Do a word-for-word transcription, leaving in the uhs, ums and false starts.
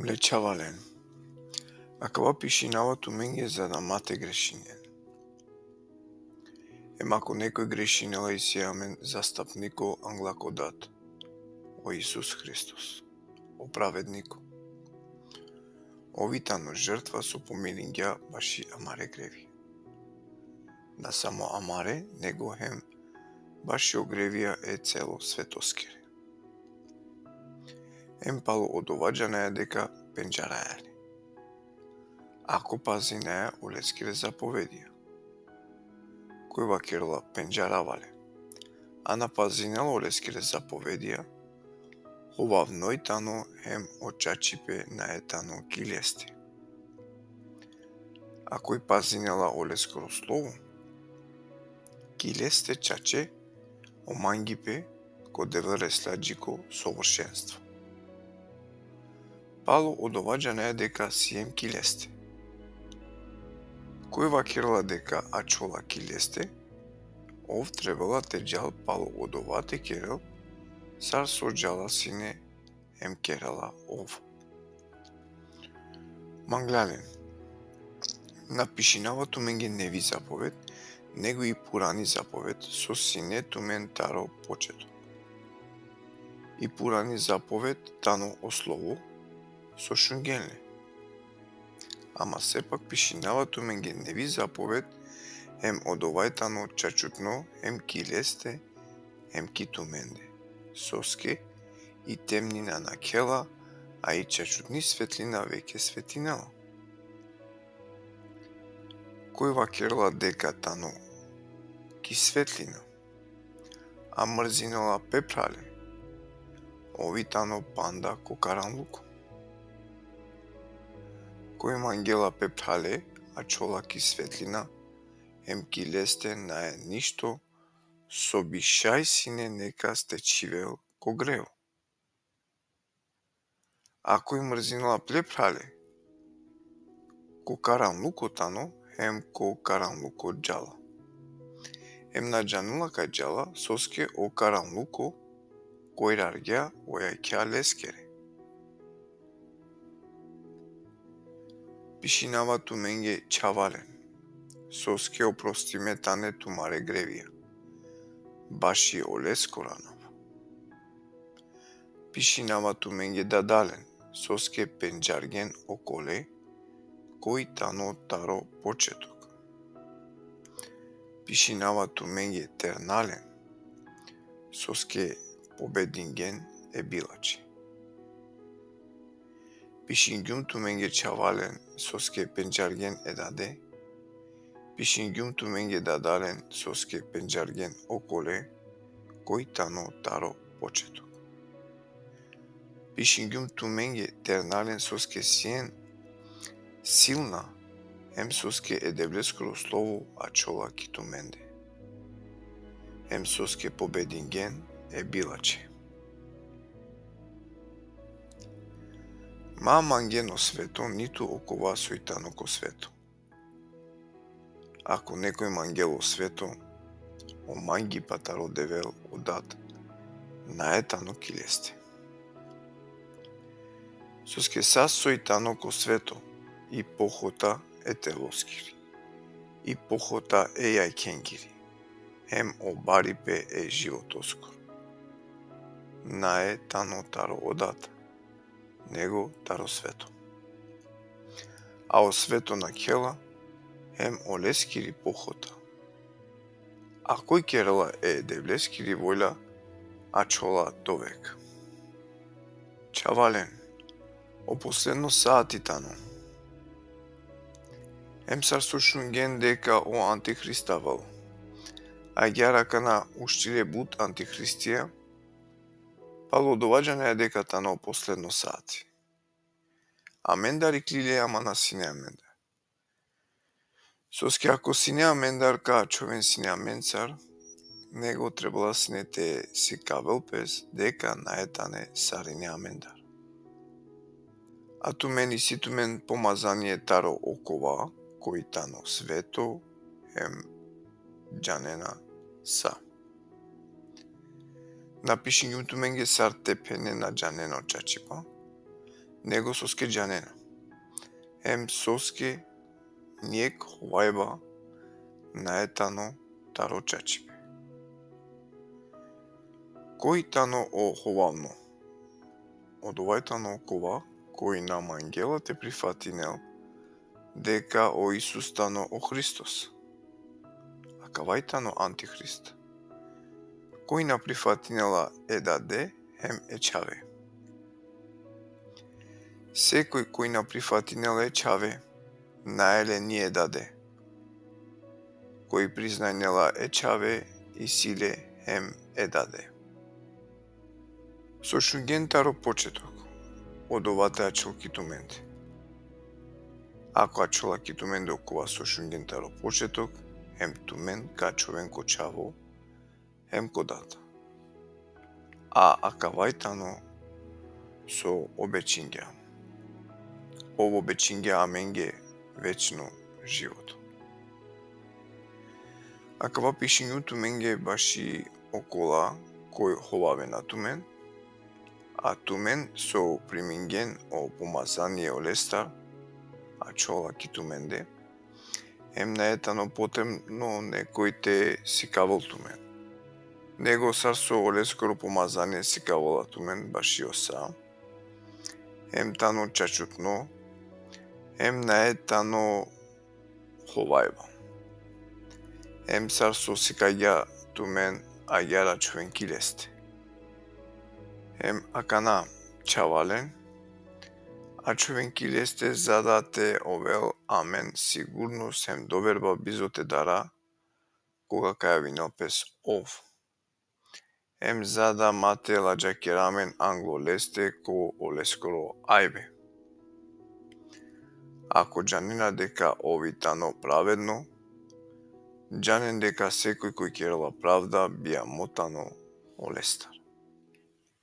Ble čhavalen, akava pišinava tumenge za da ma te grešinen. Em ako nekoj grešinela, isi amen zastapniko angla ko Dat, o Isus Hristos, o pravedniko. Ov i tano žrtva so pomiringja baši amare grevi. Na samo amare, nego hem baši o grevija e celo svetoskere. Em palo odova džanaja deka pendžaraja le, ako pazinaja oleskere zapovedija. Koj vakerela pendžarava le, a na pazinela oleskere zapovedija, hovavnoj tano hem o čačipe nae tano ki leste. A koj pazinela oleskoro slovo, ki leste čače o mangipe ko Devel resla dži ko sovršenstvo. Palo odova džanaja deka siem ki leste. Koj vakerela deka ačhola ki leste, ov trebela te džal palo odova te kerel sar so džala sine em kerela ov. Manglalen, na pišinava tumenge nevi zapoved, nego i purani zapoved so sine tumen taro početo. I purani zapoved tano o slovo so šungen le. Ama sepak pišinava tumenge nevi zapoved, em odova tano čačutno em ki leste em ki tumende. Soske i temnina nakhela, a i čačutni svetlina veke svetlinela. Koj vakerela deka tano ki svetlina, a mrzinela pe phrale, ov i tano panda ko karanluko. Koj mangela pe phrale, ačhola ki svetlina, em ki leste nae ništo so bi šaj sine nekas te čhivel ko grevo. A koj mrzinela ple phrale, ko karanluko tano, em ko karanluko džala. Em na džanela kaj džala, soske o karanluko koj rargja o jakha leskere. Pišinava tumenge čhavalen, soske oprostime tane tumare grevija, baši oleskoro anav. Pišinava tumenge dadalen, soske pendžargen okole, koj tano taro početok. Pišinava tumenge ternalen, soske pobedingen e bilače. Pišingjum tumenge čhavalen, soske pendžargen e dade. Pišingjum tumenge dadalen, soske pendžargen okole, koj tano taro početok. Pišingjum tumenge ternalen, soske sien silna, em soske e Devleskoro slovo ačhola ki tumende, em soske pobedingen e bilače. Ma mangen o sveto, nitu okova soj tano ko sveto. Ako nekoj mangel o sveto, o mangipa taro Devel o Dat nae tano ki leste. Soske sa soj tano ko sveto, i pohota e teloskiri, i pohota e jakhengiri, em o baripe e životoskoro, nae tano taro o Dat, nego taro sveto. A o sveto nakhela, em oleskiri pohota. A koj kerela e Devleskiri volja, ačhola dovek. Čhavalen, o posledno sati tano. Em sar so šungen deka o antihrist avel, agjaar akana uštile but antihristija, palo odova džanaja deka tano o posledno sati. Amendar iklile, ama na sine amendar. Soske ako sine amendar, ka ačhoven sine amencar, nego trebela sine te sikavel pes deka nae tane sarine amendar. A tumen isi tumen pomazanie taro okova koj tano sveto, em džanena sa. Na pišingjum tumenge sar te phenen na džanen o čačipa, Nego soske džanena. Hem soske nijek hovajba nae tano taro čačipe. Koj tano o hovavno? Odova tano kova koj na mangela te prifatinel deka o Isus tano o Hristos. Akava tano antihrist. Koj na prifatinela e dade hem e čhave. Sekoj koj na prifatinela e čhave, nae le ni e dade. Koj priznajnela e čhave, isi le hem e dade. So šungjen taro početok, odova te ačhol ki tumende. Ako ačhola ki tumende okova so šungjen taro početok, hem tumen ka ačhoven ko čhavo, hem ko dad. A akava tano so obečingja. Ov obečingja amenge večno životo. Akava pišingjum tumenge baši okola koj hovavena tumen, a tumen so primingjen o pomazanie olestar, ačhola ki tumende, hem nae tano potrebno nekoj te sikavel tumen. Nego sar so oleskoro pomazanie sikavela tumen baši o sa, hem tano čačutno, hem nae tano hovajba. Hem sar so sikagja tumen, agjaar ačhoven ki leste. Hem akana čhavalen, ačhoven ki leste za da te ovel amen sigurnost hem doverba bizo te dara, koga ka javinel pes ov. Hem za da ma te ladžakera amen anglo leste ko oleskoro ajbe. Ako džanena deka ov tano pravedno, džanen deka sekoj koj kerela pravda bijamo tano olestar.